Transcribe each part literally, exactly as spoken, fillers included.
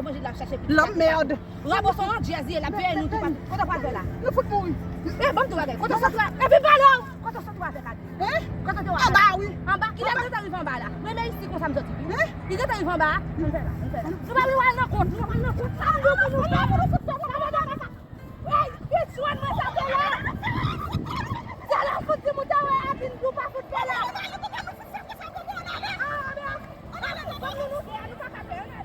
Manje l ap chache pitit la. Lanmèd. Rabo se yon jazz li ye, l ap veye nou tou patou. Kote w pral fè la? Nou fout mouri. E, ban m di w bagay. Kote w sot la? Epi pale w! Kote w sot la avèk Adi? Hein? Kote w te wè? Anba, wi. Anba? Kilè m te rive anba la? Mwen, men isi konsa m soti. Hein? Li te rive anba. Ann fè la, ann fè la. Nou pa vle wè nan kont, nou pa vle nan kont. Sa nou pou nou fè? Sa nou pou nou fè? Hey, pitit mwen sa te la. Sa la fout di mwen te wè Adi, nou pa fout fè la. Ah, men, ann ale, ann ale, ann ale, ann ale.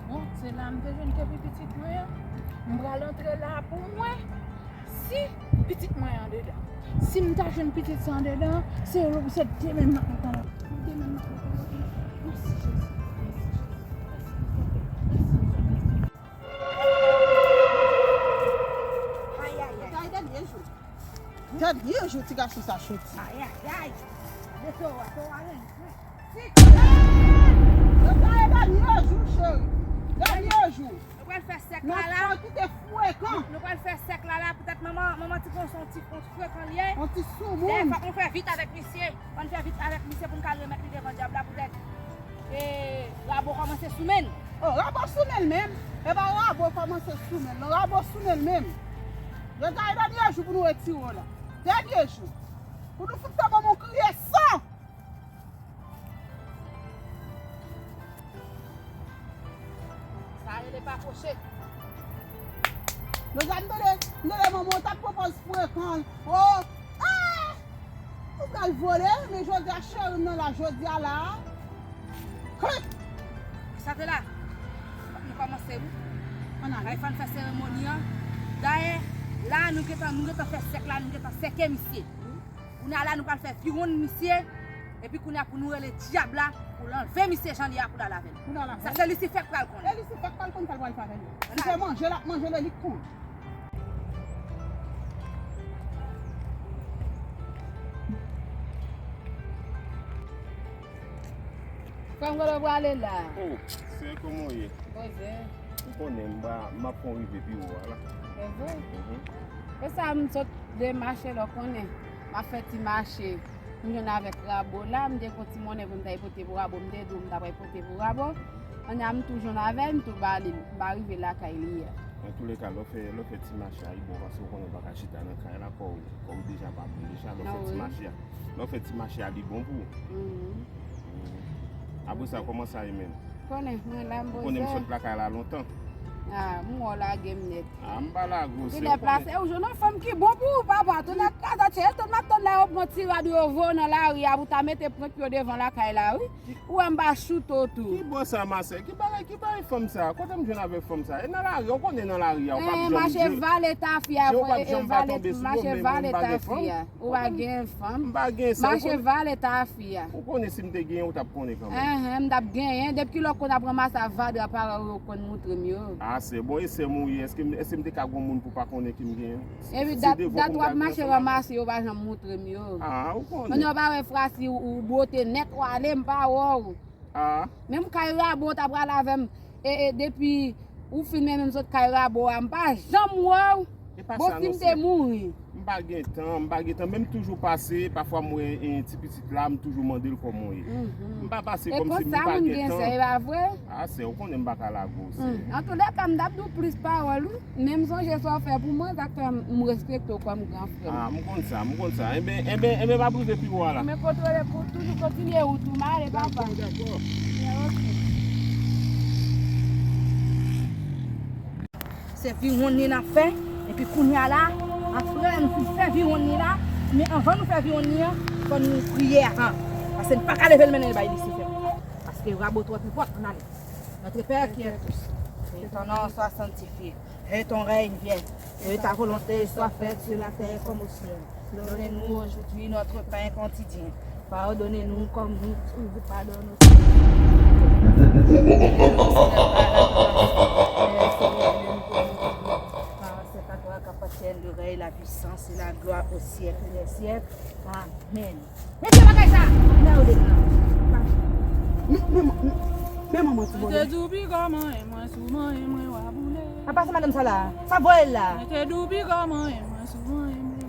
Bon, se la m te jwenn ke pi pitit mwen an. M pral antre la pou mwen. Si pitit mwen andedan. Si m ta jwenn pitit sa andedan, se, se demen m ap antre la. Demen m ap antre la. Mèsi, Jezi. Mèsi, Jezi. Mèsi, Jezi. Ay, ay, ay. Sa e dènye jou. Dènye jou ti gason sa soti. Ay, ay, ay. Depi w a, w a rentre. Ti gason. Sa e dènye jou, cheri. Dènye jou. Nou pral fè sèk la la. Nèg sa ki te frekan. Nou pral fè sèk la la. Poutèt manman, manman ti gason, ti, yon ti frekan li ye. Yon ti soumoun. Dayè, fòk nou fè vit avèk misye. Ann fè vit avèk misye pou n ka remèt li devan dyab la poutèt, e, Rabo kòmanse sou men l. Oh, Rabo sou men l menm? E pa Rabo kòmanse sou men l, non, Rabo sou men l menm. Yo ta e dènye jou pou nou retire w la. Dènye jou. Pou nou fout fè manman w kriye san. Sa rele pa kwoche. Mezanmi, tande, tande manman w t ap pran pòz frekan. Oh! Ah! Ou pral vole, men jodi a cheri m nan la, jodi a la. Krik! Sa te la. Nou kòmanse, wi. Ann ale. Ay, fò n fè seremoni an. Dayè, la, nou gentan, nou gentan fè sèk la, nou gentan sèke misye. Kounye a la, nou pral fè viwonn misye. Epi kounye a, pou nou rele dyab la, pou l anlve misye jan li a, pou l al avè l. Pou l al avè l. Sa, se Lisifè k pral konnen. E Lisifè k pral konn sa l pral fè avè l. Ann ale. Li fè manje, l ap manje, lè li konn. Frè m, kote w prale la? Oh, sè, kòman w ye? Poze. Ou konnen, m pa, m ap fè yon rive pi wo a la. E vre? Mhm. E sa, m sot de mache la, w konnen. M ap fè ti mache. M jwenn avèk Rabo la, m te gon ti monnen pou m ta pote pou Rabo, m te di w m ta pral pote pou Rabo. Kounye a m tou jwenn avè l, m tou ba li l, m pa rive lakay li a. Antouleka, lè w fè, lè w fè ti mache a, li bon, paske w konnen w pa ka chita nan kay la, kò w, kò w deja pa bon deja, lè w fè ti mache a. Lè w fè ti mache a, li bon pou ou. Mhm. Mhm. Apre sa, kòman sa ye menm? Konnen, mwen la, m poze. Ou konnen m sot lakay la lontan. Ah, m wè w lage m nèt. Ah, m pa lage w, se ou konnen. Ou jwenn yon fanm ki bon pou ou, papa. Tonnè kraze, se etan m ap tann la, yo pran ti rad yo voye w nan lari a pou ta mete prank yo devan lakay la, wi. Ou wè m pa choute w tou. Ki bò sa, ma sè? Ki bagay, ki bagay fanm sa? Kote m jwenn avèk fanm sa? E nan lari, ou konnen nan lari a, ou p ap janm jwe. Mache vale tafya, e, e vale, mache vale tafya. Ou pa gen fanm. M pa gen sa, ou konnen. Mache vale tafya. Ou konnen si m te genyen, ou t ap konnen kanmenm. Enhen, m t ap genyen. Depi kilè w konn ap ranmase avadra paran w yo konn moutre m yo? Ah, sè, bon, e sè m ou ye, èske m, èske m te ka gon moun pou pa konnen ki m genyen? Epi dat, dat w ap mache ranmase, yo pa janm moutre m yo. Ah, ou konnen. Kounye a w pa wè frasi ou, ou bwote nèt, w ale, m pa wè w. Ah. Menm kay Rabo w ta pral avè m, e, e, depi ou fin mennen m sot kay Rabo a, m pa janm wè w. Bon, si m te mouri. M pa gen tan, m pa gen tan, men m toujou pase, pafwa m wè, e, ti pitit la, m toujou mande l kòman w ye. Mhm. M pa pase kòmsi m pa gen tan. E konsa moun gen sè, e pa vre? Ah, sè, ou konnen m pa ka lage w, sè. Hmm. Antouleka, m t ap di w plis pawòl, wi. Men m sonje sa w fè pou mwen, sa k fè m, m respekte w kòm gran frè m. Ah, m konn sa, m konn sa. Enben, enben, enben, m ap rive pi wo a la. Men kontwole pou toujou kontinye wout ou, m ale, papa. Dakò, dakò. Ya, ok. Se viwonn li n ap fè, epi kounye a la, apre nou fin fè viwonn li la, men anvan nou fè viwonn li an, fò nou priye avan. Paske n pa ka leve l mennen l bay Lisifè. Paske Rabo twò pi pòt, ann ale. Notre Père qui es aux cieux, que ton nom soit sanctifié, que ton règne vienne, que ta volonté soit faite sur la terre comme au ciel. Donne-nous aujourd'hui notre pain quotidien. Pardonne-nous comme nous, nous pardonnons aussi. Car c'est à toi qu'appartiennent le règne, la puissance et la gloire au siècle des siècles. Amen. Mete bagay sa! Nan yo dedan. Men, men, men, men manman ti bòlè. Mwen te di w pi kòman e mwen sou manyen mwen w a boule. Pa pase madanm sa la. Sa voye l la. Mwen te di w pi kòman e mwen sou manyen mwen.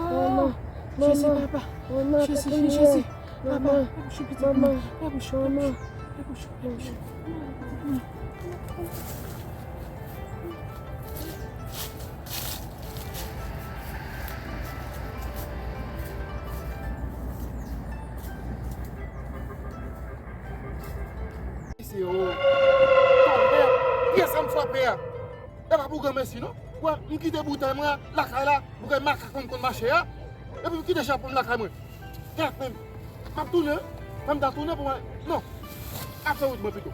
Oh, Jezi, papa. Jezi, Jezi. Papa, pa bouche pitit mwen. Pa bouche, pa bouche, pa bouche, pa bouche. Mesye, o. Tonnè, pyès sa m frape a. E pa pou granmesi, non. Wè, m kite boutèy mwen lakay la, boutèy makak mwen m konn mache a. Epi m kite chapo m lakay mwen. Gad menm. M ap tounen, wi. Fè m ta tounen pou mwen. Non. M ap fè wout mwen pito.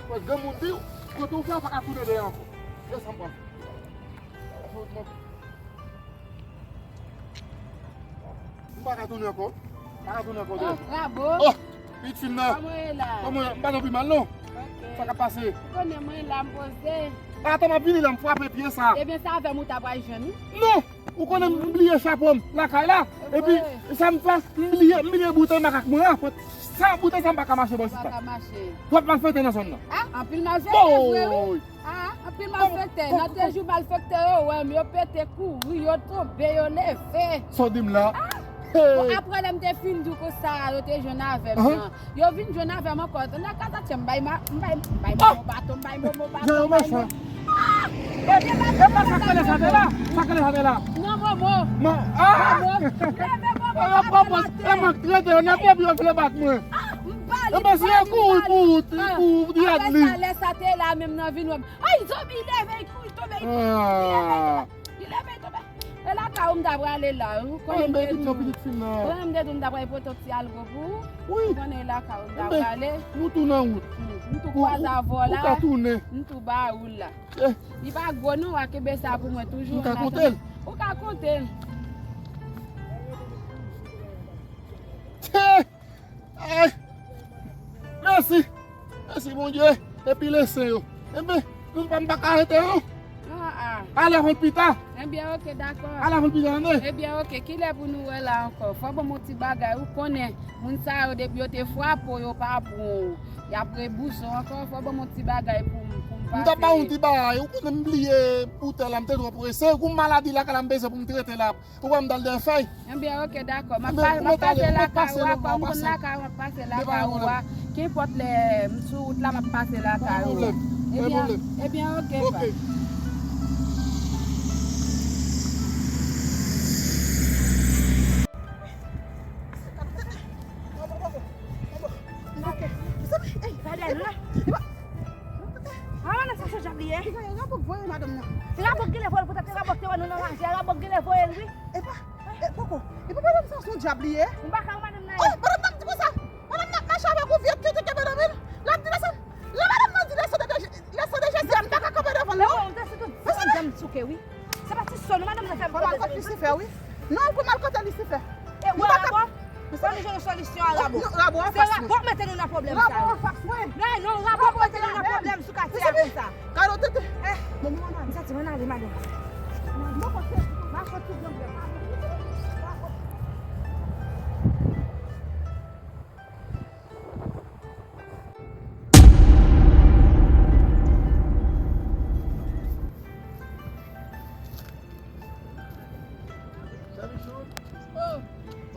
Wè, granmoun di, kote w fè, w pa ka tounen dèyè ankò. E sa m pral fè. M pa ka tounen ankò. M pa ka tounen ankò. Oh, bravo. Oh, pitit fi m nan. Kòman w ye la? Kòman w ye? M pa nan pi mal, non. Ok. Sa k ap pase? Ou konnen mwen la, m poze. Atan, m ap vini la, m frape pye sa. Ebyen, se avè m ou ta pral jwenn, wi. Non! Ou konnen m bliye chapo m lakay la. Epi, sa m fè, m bliye, m bliye boutèy makak mwen an. Sa boutèy sa m pa ka mache bò sisa. Ou pa ka mache. Twòp malfektè nan zòn nan. Ah, anpil malfektè vre, wi. Woy! Ah, anpil malfèktè. Nan de jou malfèktè yo wè m, yo pete kouri, yo tonbe, yo leve. Sa w di m la? Ah! Bon, apre lè m te fin di w konsa, yo te jwenn avè m nan. Yo vin jwenn avè m ankò. Nan kazatye, m bay ma, m bay, m bay momo baton, m bay momo baton, m bay momo. Ah! Yo te bat mwen. Epa, sa k rele sa te la? Sa k rele sa te la? Non, momo. Momo. Ah! Leve momo baton atè. E mank trete yo nèt epi yo vle bat mwen. Ah! M ba li, m ba li, m ba li. Epa, se yo kouri pou, pou, pou yad li. Apre sa, lè sa te la, menm nan vin wè m. Ay, zonbi, leve, kouri, tonbe, li leve, li leve, li leve, li tonbe. E lakay ou m ta prale la, ou konnen m te di w. Mwen menm m te di w m ta prale pote yon ti algo pou ou. Ou konnen e lakay ou m ta prale. Nou tou nan wout. M tou kwaze avè w la. Ou ka tounen. M tou ba ou l la. Li pa gwo non, w a kenbe sa pou mwen toujou. M ka konte l. Ou ka konte l. Ay! Mèsi! Mèsi, Bondye! Epi lese yo. Enben, nou pa, m pa ka rete, non. Ah, ah. Ale avè l pita. Enben, oke, dakò. Ale avè l pita, tande? Enben, oke, kilè pou nou wè la ankò? Fò ban m yon ti bagay, ou konnen, moun sa yo, depi yo te frape w, yo pa bon. Y ap rebouze w ankò, fò ban m yon ti bagay pou m, pou m pase. M t ap ba w yon ti bagay, ou konnen m bliye boutèy la, m te twò prese, gon maladi lakay la, m bezwen pou m trete la. Ou wè m t al dèyè fèy. Enben, oke, dakò. M ap pa-, m ap pase lakay ou a, kòm m konn lakay ou, m ap pase lakay ou a. Kenpòt lè m sou wout la, m ap pase lakay ou a. Ebyen, ebyen, oke, pa. Oke. Ey, Valè, non? A, nan sa se djab li ye. Ki sa, e Rabòk voye madanm nan. E Rabòk ki lè voye l, poutèt e Rabòk te wè nou nan raje, e Rabòk ki lè voye l, wi. Epa, e, poko. Epa, madanm sa se yon djab li ye. M pa ka wè madanm nan. Oh, madanm nan di konsa. Madanm nan ap mache avèk yon vye tete ke madanm li. L ap di lè sa. Lè madanm nan di lè san de, lè san de Jezi a, m pa ka kanpe Ke wi. Se pa ti sò nou, madanm nan fè m pran malkòt Lisifè, wi. Non, pran malkòt Lisifè. E wè Rabo? Ou pa ka jwenn solisyon a Rabo. Non, Rabo an fas mwen. Se Rabo k mete nou nan pwoblèm sa yo. Rabo an fas mwen. Non, non, Rabo k mete nou nan pwoblèm sou katye a konsa. Kado tete. Eh, bon, bon, m santi mwen ale, madanm. Mwen panse m a soti pwoblèm. Sè Michoud. Oh,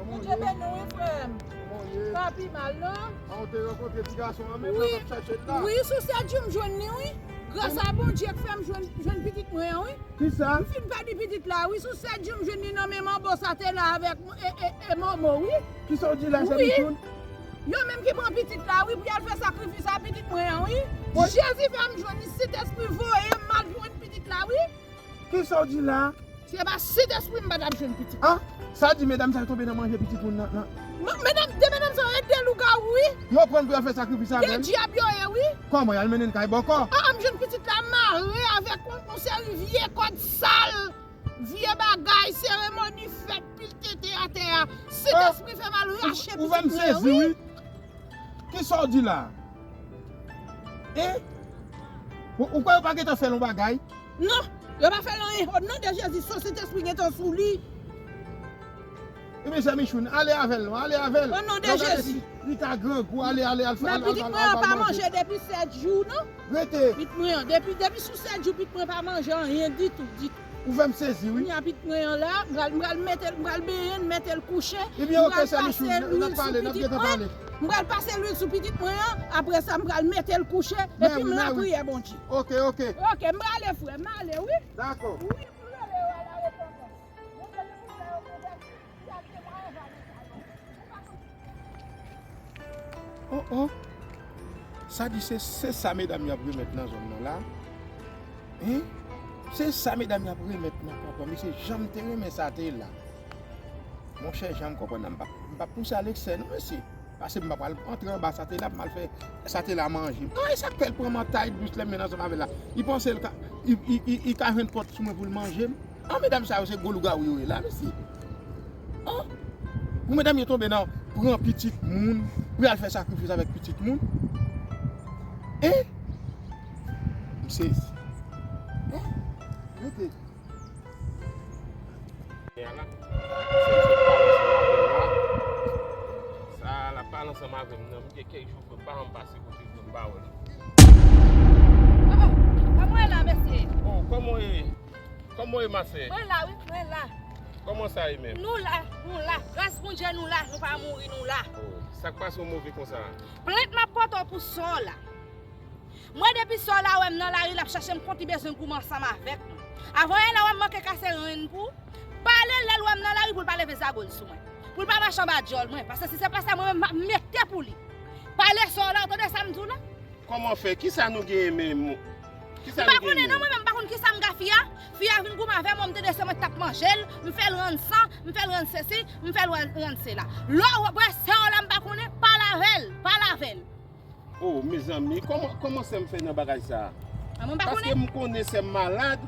Bondye beni w, wi, frè m. Kòman w ye? Pa pi mal, non? A, w te rankontre ti gason an menm, wi, nan t ap chache l la. Wi, sou sèt jou m jwenn li, wi. Gras a Bondye k fè m jwenn, jwenn pitit mwen an, wi. Kisa? M fin pèdi pitit la, wi. Sou sèt jou m jwenn li nan men manbo sa te la avèk e, e, e Momo, wi. Kisa w di la, Sè Michoud? Yo menm ki pran pitit la, wi, pou y al fè sakrifis a pitit mwen an, wi. Jezi fè m jwenn li, Sentespri voye m al jwenn pitit la, wi. Kisa w di la? Se pa Sentespri m pa t ap jwenn pitit. Ah, sa di medam sa yo tonbe nan manje pitit moun nan, nan. M-, medam, de medam sa yo, e de lougawou, wi. Yo pran pou yo fè sakrifis avè l. De dyab yo ye, wi. Kòman, y al mennen l kay bòkò? Ah, m jwenn pitit la mare avèk yon, yon seri vye kòd sal, vye bagay, seremoni fèt, pil tete atè a. Sentespri fè m al rache pitit mwen, wi. Kisa w di la? E? Ou, ou kwè yo pa gentan fè l yon bagay? Non, yo pa fè l anyen. O non de Jezi, san Sentespri gentan sou li. Ebyen, Sè Michoud, ale avè l non, ale avè l. O non de Jezi. Li ka grangou, ale, ale, al fè, al, al, al, al manje. Men pitit mwen an pa manje depi sèt jou, non. Rete. Pitit mwen an, depi, depi sou sèt jou, pitit mwen pa manje anyen ditou, ditou. Ou fè m sezi, wi. Kounye a pitit mwen an la, m pral, m pral mete l, m pral benyen l, mete l kouche. Ebyen, oke, Sè Michoud, n ap pale, n ap gentan pale. M pral pase lwil sou pitit mwen an, apre sa, m pral mete l kouche, epi m lapriyè Bondye. Oke, oke. Oke, m prale, frè, m ale, wi. Dakò. Wi, m rele yo a la repantans. Bondye te pou fè yo konvèti, y ap gen mwayen vale sa yo. Oh, oh. Sa di se, se sa medam y ap remèt nan zòn nan la. Hein? Se sa medam y ap remèt nan kanton. Mesye, jan m te renmen sa te la. Monchè, jan m konprann nan, m p ap, m p ap pouse a leksè non, mesye. Paske m pa pral antre anba sa te la, m al fè sa te la manje. Ay, sa k fè l pran mantay dous lè m mennen ansanm avè l la. Li panse l ka, li, li, li, li ka jwenn pòt sou mwen pou l manje m. An, medam sa yo se gwo lougawou yo ye la, mesye. An, pou medam yo tonbe nan pran pitit moun, pou y al fè sakrifis avèk pitit moun. E? M sezi. An? Rete. Sa l ap pale ansanm avè m nan, m gen kèk jou frè m pa janm pase kote frè m pa wè l. Oh, oh, kòman w ye la, mesye? Oh, kòman w ye? Kòman w ye, ma sè? Mwen la, wi, mwen la. Kòman sa ye menm? Nou la, nou la. Gras Bondye, nou la. Nou pa mouri, nou la. Oh, sa k pase w move konsa? Plent m ap pote w pou sè w la. Mwen, depi sè w la wè m nan lari, l ap chache m kont, li bezwen goumen ansanm avèk mwen. Avan yè la, wè m manke kase ren pou pale, lè l wè m nan lari, pou l pa leve zago l sou mwen. Pou l pa mache anba djòl mwen. Paske si se pa sa, mwen menm, m ap mete pou li. Pale sè w la, w tande sa m di w la? Kòman fè? Kisa nou genyen menm? Kisa nou genyen? M pa konnen non, mwen menm m pa konn kisa m gen a fi a. Fi a vin goumen avè mwen, m tande se mwen k t ap manje l, m fè l rann san, m fè l rann sesi, m fè l rann, rann sela. Lè w wè sè w la m pa konnen, pale avè l, pale avè l. Oh, mezanmi, kòman, kòman sè m fè nan bagay sa a? Ah, mwen pa konnen. Paske m konnen sè m malad,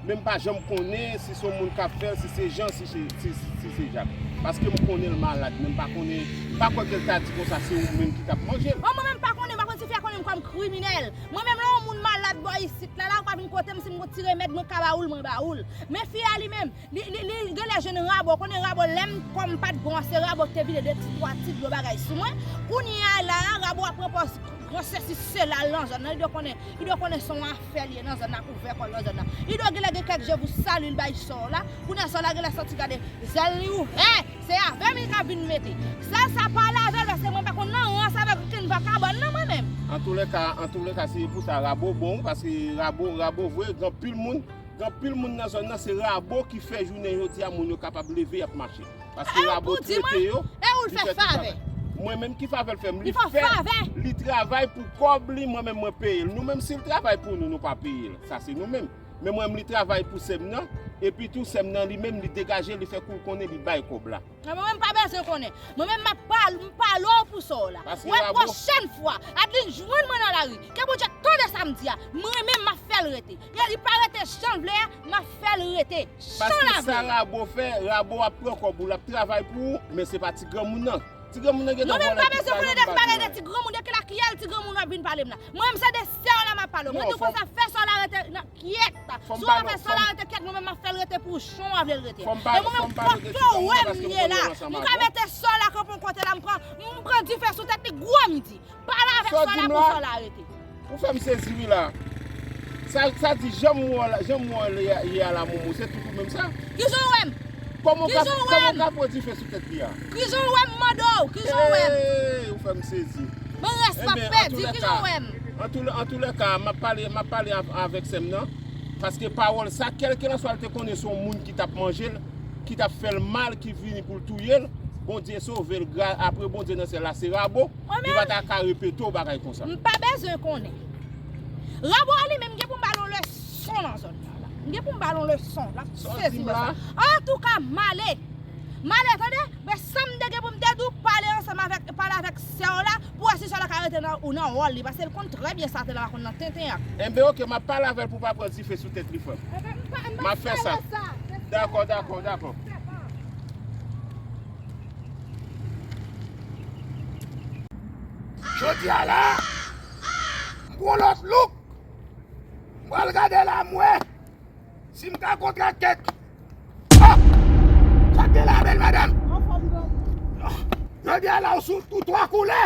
men m pa janm konnen si se yon moun k ap fè l, si se Jan, si se, si, si se Jak. Paske m konnen l malad, men m pa konnen, m pa kwè ke l ta di konsa se ou menm ki t ap manje l. Oh, mwen menm m pa konnen, m pa konn si fi a konnen m kòm kriminèl. Mwen menm lè yon moun malad bò isit la, la ou pa vin kote m, si m gon ti remèd mwen ka ba ou l, mwen ba ou l. Men fi a li menm, li, li, li genlè jwenn Rabo, konnen Rabo lè m kò m pa t bon, se Rabo ki te vide de ti twa ti dlo bagay sou mwen. Kounye a la, Rabo ap pran pòz gran sesi sela nan zòn nan, li dwe konnen, li dwe konnen se yon afè li ye nan zòn nan, k ouvè kò l nan zòn nan. Li dwe genlè gen kèk je pou sali l bay sè w la, kounye a sè w la genlè santi gade zèl li ouvè. Se avè m li ka vin mete. Sèl sa pale avè l, paske mwen pa konn nan rans avèk okenn vagabòn nan mwen menm. Antoulèka, antoulèka, se pou sa Rabo bon, paske Rabo, Rabo vre, gen anpil moun, gen anpil moun nan zòn nan, se Rabo ki fè jounen jodi a moun yo kapab leve, y ap mache. Paske Rabo trete yo, li fè tout travay. Mwen menm ki favè l fè m, li fè, li travay pou kòb li, mwen menm mwen peye l. Nou menm si l travay pou nou, nou pa peye l. Sa se nou menm. Men mwen menm li travay pou sè m nan, epi tou sè m nan li menm li degaje, li fè kou l konnen li bay kòb la. Mwen menm m pa bezwen konnen. Mwen menm m ap pale, m pale w pou sè w la. Wè pwochèn fwa Adeline jwenn mwen nan lari, ke Bondye tande sa m di a. Mwen menm m ap fè l rete. Li pa rete jan l vle a, m ap fè l rete jan l vle. Paske sa Rabo fè, Rabo ap pran kòb ou, l ap travay pou ou, men se pa ti granmoun nan. Ti granmoun nan gentan vòlè tout lajan m ba li la. Non, men m pa bezwen konnen de bagay de ti granmoun, de kilakiyèl ti granmoun w ap vin pale m la. Mwen menm se de sè w la m ap pale w. Mwen di w konsa, fè sè w la rete nan kyèt. Si w pa fè sè w la rete kyèt, mwen menm m ap fè l rete pou jan w ap vle l rete. E mwen menm, kote w wè m ye la, m ka mete sè w la kanpe yon kote la, m pran, m pran dife sou tèt li, gwo m di. Pale avèk sè w la pou sè w la rete. Ou fè m sezi wi la. Sa, sa di jan m wè w la, jan m wè w ye a la, Momo, se tout ou menm sa? Kijan w wè m? Kòman w ka, kòman w ka pran dife sou tèt li a? Kijan w wè m, mande w? Kijan w wè m? Ou fè m sezi. Bon, rès m ap pèdi, kijan w wè m? Antoulèka, m ap pale, m ap pale avèk sè m nan. Paske pawòl sa, kèlkelanswa l te konnen se yon moun ki t ap manje l, ki t ap fè l mal, ki vini pou l touye l, Bondye sove l, apre Bondye nan syèl la, se Rabo. Li pa ta ka repete w bagay konsa. M pa bezwen konnen. Rabo a li menm, m gen pou m ba l yon leson nan zòn nan la. M gen pou m ba l yon leson. L ap sezi wè sa. Antouka, m ale. M ale, tande. Men sa m te gen pou m te di w, pale ansanm avèk, pale avèk sè w la, pou wè si sè w la ka rete nan, ou nan wòl li, paske l konn trè byen sa tè la pa konn nan tenten ak. Enben, oke, m ap pale avè l pou pa pran dife sou tèt li, frè m. M ap fè sa. Dakò, dakò, dakò. Jodi a la, m pran lòt louk. M pral gade la, m wè si m ka kontre ak kèk. Ah! Sa k gen la, bèl madanm? Anfòm, granmoun. Jodi a la, ou sou tou twa koulè.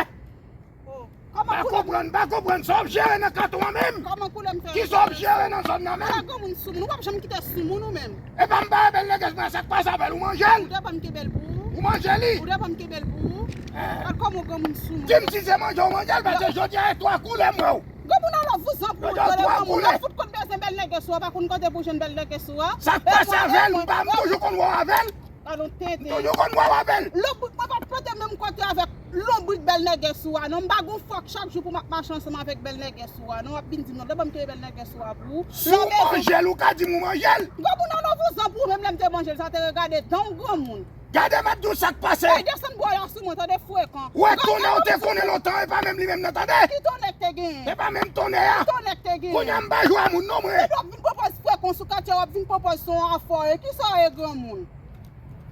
Oh. M pa konprann, m pa konprann sa w ap jere nan kanton an menm. Kòman koulè m fè? Kisa w ap jere nan zòn nan menm? Ala granmoun soumoun, ou p ap janm kite soumoun ou menm. Epa m pa wè bèl nègès mwen, sa k pase avè l? Ou manje l? Ou te ban m kenbe l pou ou? Ou manje li? Ou te ban m kenbe l pou ou? Eh. Gad kòman w granmoun soumoun. Di m si se manje w manje l, paske jodi a e twa koulè m wè w. Granmoun, alò vouzan pou ou, tande granmoun, ou fout konn bezwen bèl nègès ou a, pa konn kote pou jwenn bèl nègès ou a. Sa k pase avè l? M pa, m toujou konn wè w avè l. Gad yon tenten. M toujou konn wè w avè l. Lonbrik mwen pa t pote menm kote avèk lonbrik bèl nègès ou a, non. M pa gon fòk chak jou pou m ap mache ansanm avèk bèl nègès ou a, non. W ap vin di m non, devan m te bèl nègès ou a pou ou. Si w manje l, ou ka di m ou manje l. Granmoun, alò vouzan pou ou, menm lè m te manje l, sa te regade dan w, granmoun. Gade m ap di w sa k pase. Ay, desann bwa la sou mwen, tande, frekan. Wè tonnè w te konnen lontan, e pa menm li menm nan, tande. Ki tonnè k te genyen? E pa menm tonnè a. Ki tonnè k te genyen? Kounye a m pa jwe a moun non mwen. Epi w ap vin pran pòz frekan sou katye a, w ap vin pran pòz se yon afò, e kisa w ye granmoun?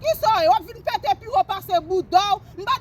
Kisa w ye? W ap vin pete pi wo pase bouda w. M pa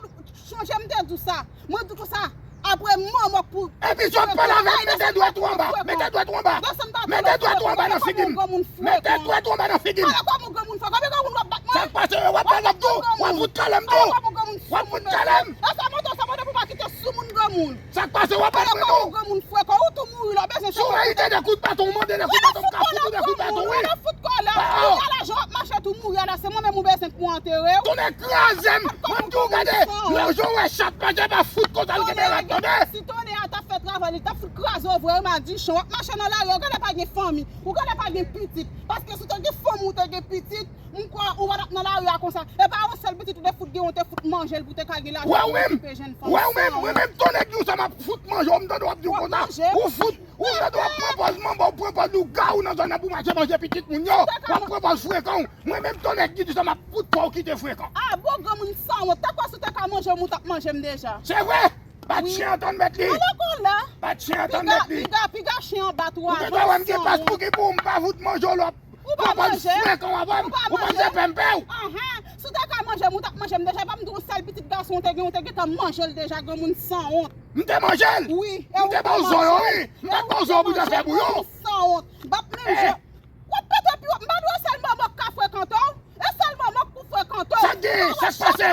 sonje m te di w sa. Mwen di w konsa, apre manman k pou. Epi si w ap pale avè m, mete dwèt ou anba. Mete dwèt ou anba. Mete dwèt ou anba nan figi m. Mete dwèt ou anba nan figi m. Ala kòman w granmoun frekan? Ebyen granmoun w ap bat mwen. Sa k pase? W ap bat m tou. W ap fout kale m tou. W ap fout kale m. E sa monte, sa monte pou pa kite soumoun granmoun. Sa k pase? W ap bat mwen tou. Ala kòman w granmoun frekan? Ou tou mouri la, w bezwen. Si w merite de kout baton, w mande de kout baton, m ka fout ou de kout baton, wi. Ou nan fout kòlè. Kounye a la, jan w ap mache tou mouri a la, se mwen menm ou bezwen pou antere w. Tonnè kraze m. Mwen m di w gade, lè w wè chat manje pa fout konsa l kenbe rat, tande. Si tonnè a t ap fè travay li, l t ap fout kraze w vre, wi, madichon. W ap mache nan lari a, ou genlè pa gen fanmi, ou genlè pa gen pitit. Paske si w te gen fanmi, ou te gen pitit, m kwè ou pa t ap nan lari a konsa. E pa yon sèl pitit ou te fout gen, ou te fout manje l pou te ka gen lajan pou okipe jenn fanm san wont. Wè ou menm, mwen menm tonnè k di w sa m ap fout manje w, m tande w ap di w konsa. Ou fout, ou tande w ap pran pòz manbo, w pran pòz lougawou nan zòn nan pou w mache manje pitit moun yo. W ap pran pòz frekan w. Mwen menm tonnè k di w sa m ap fout fè w kite frekan. Ah bon, granmoun sanwont. Tankou si w te ka manje m, ou t ap manje m deja. Se vre? Bat chen an tann mèt li. Ala kòlè. Bat chen an tann mèt li. Piga, piga chen an bat ou a. Ou gentan wè m gen pas pou ki pou m pa fout manje w lòp. Ou pa manje. Ou pa manje. Ou pa manje pèmpè w. Ahan. Si w te ka manje m, ou t ap manje m deja. Pa m di w yon sèl pitit gason w te gen, ou te gentan manje l deja, granmoun sanwont. M te manje l. Wi. M te ba w zo yo, wi. M pa t ba w zo pou te fè bouyon. Sanwont. M p ap menm jan. W ap pete pi w ap, m pa di w sèl manman k ka frekante w. E sèl manman k pou frekante w. Sa k genyen? Sa k pase?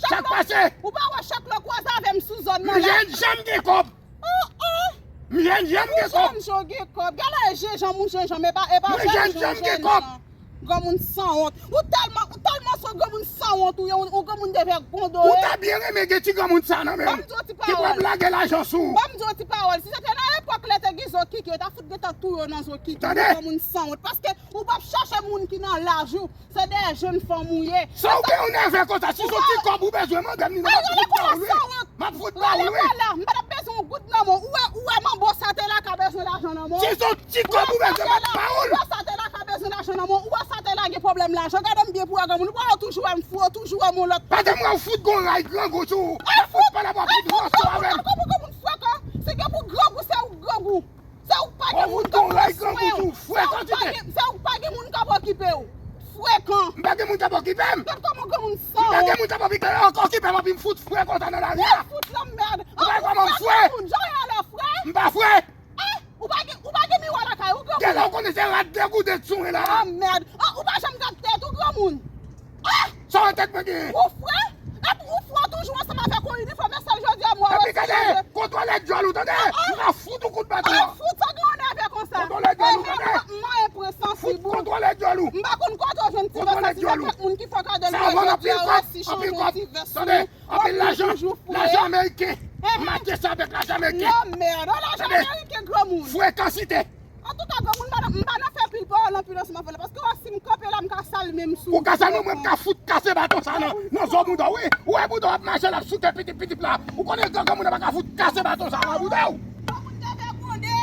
Sa k pase? Ou pa wè chak lè w kwaze avè m sou zòn nan la. M jèn jan m gen kòb. Oh, oh. M jèn jan m gen kòb. Ou jèn jan w gen kòb. Gade jenjanm ou jenjanm, e pa, e pa jèn jan w jèn jan. Granmoun sanwont. Ou tèlman, ou tèlman se yon granmoun sanwont ou ye, yon, yon granmoun de vègonde w ye. Ou ta byen renmen gen ti granmoun sa nan men w. Ban m di w ti pawòl. Ki pral lage lajan sou ou. Ban m di w ti pawòl. Si se te nan epòk lè te gen zo kiki, yo ta fout gentan touye w nan zo kiki. Tande. Ou granmoun sanwont. Paske ou p ap chache moun ki nan laj ou. Se de jèn fanm ou ye. Sa w gen ou nève konsa, si se yon ti kòb ou bezwen mande m li non, m ap fout ba ou l wi. M ap fout ba ou l wi. M pa t ap bezwen yon goud nan men w. Ou wè, ou wè manbo sa te la ka bezwen lajan nan men w. Si se yon ti kòb ou bezwen m ap ba ou l. Ou wè sa te la ka bezwen lajan nan men w. Ou wè sa te la gen pwoblèm lajan. Gade m byen pou w wè granmoun. Ou pa wè w toujou wè m fou, ou toujou wè m yon lòt. Pa janm wè w fout gon ray grangou sou ou. M ap fout pale avè w, fout ranse avè m. Kòman granmoun frekan? Si gen pou grangou, se ou grangou. Se ou pa gen moun k ap pran swen Okipe m anpi m fout fre konsa nan lari a. Ou fout lanmèd. Ou pa kòman m fre? Jan w ye la, frè? M pa fre. Ah, ou pa gen, ou pa gen miwa lakay ou, granmoun? Gen la ou konnen se rat degoute sou mwen la. Ah, mèd. Ah, ou pa janm gad tèt ou, granmoun. Ah! Sa wè tèt mwen genyen? Ou fre? Epi ou fre toujou ansanm avèk yon inifòm, e sèl jodi a m wè w. Epi gade, kontwole dyòl ou, tande? M ka fout ou kout baton. Ah, fout sa gen yon nève konsa. Kontwole dyòl ou, tande? Mwen enpresansib. Fout kontwole dyòl ou. M pa konn kote w jwenn ti vès sa, si se kèk moun ki fè kado l jodi a, wè si chanje yon ti vès ou. Anpil lajan, lajan ameriken. M achte sa avèk lajan ameriken. Lanmèd, lajan ameriken, granmoun. Frekansite. Antouka, granmoun, m pa nan, m pa nan fè pil pawòl anpil ansanm avè l, paske w wè si m kanpe la, m ka sal menm sou ou. Ou ka sal menm, mwen, m ka fout kase baton sa nan, nan zo bouda w, wi. Ou wè bouda w ap mache, l ap soute pitip pitip la. Ou konnen gran granmoun nan pa ka fout kase baton sa nan bouda w. Granmoun te fè gwonde.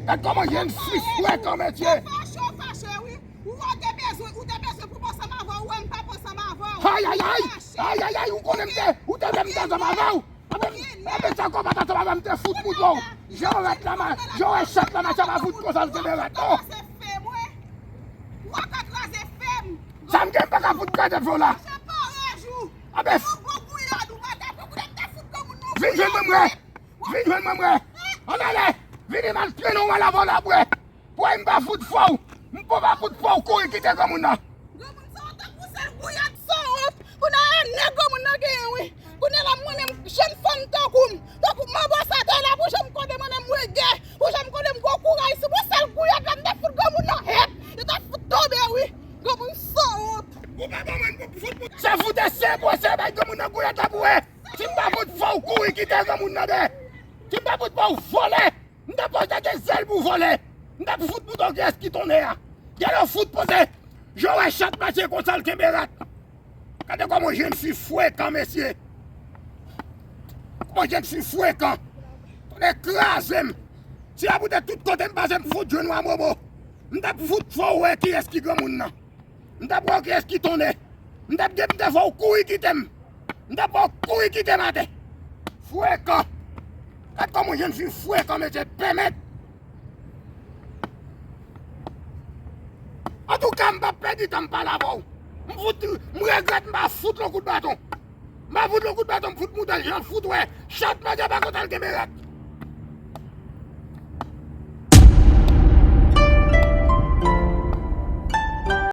Gad kòman jèn fi frekan, mesye. Ou fache, ou fache, wi. Ou wè w te bezwen, ou te bezwen pou m ansanm avè w, ou wè m p ap ansanm avè w. Ayayay! Ayayay! Ou konnen m te, ou te vle m t ansanm avè w. Anben, anben, sa konpa t ansanm avè m, m te fout mouton. Jan w wè rat la ma-, jan w wè chat la mache, pa fout konsa l kenbe rat non. Sa m gen m pa ka fout kraze fè w la. Anben, vin jwenn mwen m wè. Vin jwenn mwen m wè. Ann ale. Vini m al trennen w al avè w la bwè. Pway m pa fout fè w. M poko pa fout fè w kouri kite granmoun nan. Granmoun sa w tankou sèl gouyad san wont. Kounye a nèg granmoun nan genyen wi. Kounye a la mwen menm jèn fanm tankou m. Tankou m manbo sa te la pou jan m konnen mwen menm mwen gè. Pou jan m konnen m gon kouraj sou mwen sèl gouyad la m te fout granmoun nan hèt. Li ta fout tonbe wi. Granmoun san wont. Ou pa ban mwen pou fout pou. Se foute se bwè se bay granmoun nan gouyad la pou wè. Si m pa fout fè w kouri kite granmoun nan dè. Si m pa fout fè w vole. M t ap poze gen zèl pou vole. M t ap fout mouton kiyès ki tonnen a. Gade w fout poze. Jan w wè chat mache konsa l kenbe rat. Gade kòman jèn fi frekan, mesye. Kòman jèn fi frekan. Tande kraze m. Si a poutèt tout kote m pase m fout jwenn w a momo. M t ap fout fè w wè kiyès ki granmoun nan. M t ap wè w kiyès ki tonnen. M t ap gen m te fè w kouri kite m. M t ap fè w kouri kite m atè. Frekan. Gad kòman jèn fi frekan mesye pèmèt. Antouka m p ap pèdi tan m pale avè w. M fout, m regrèt m pa fout l yon kout baton. M pa fout l yon kout baton, m fout mouton jan l fout wè. Chat manje pa kontan l kenbe rat.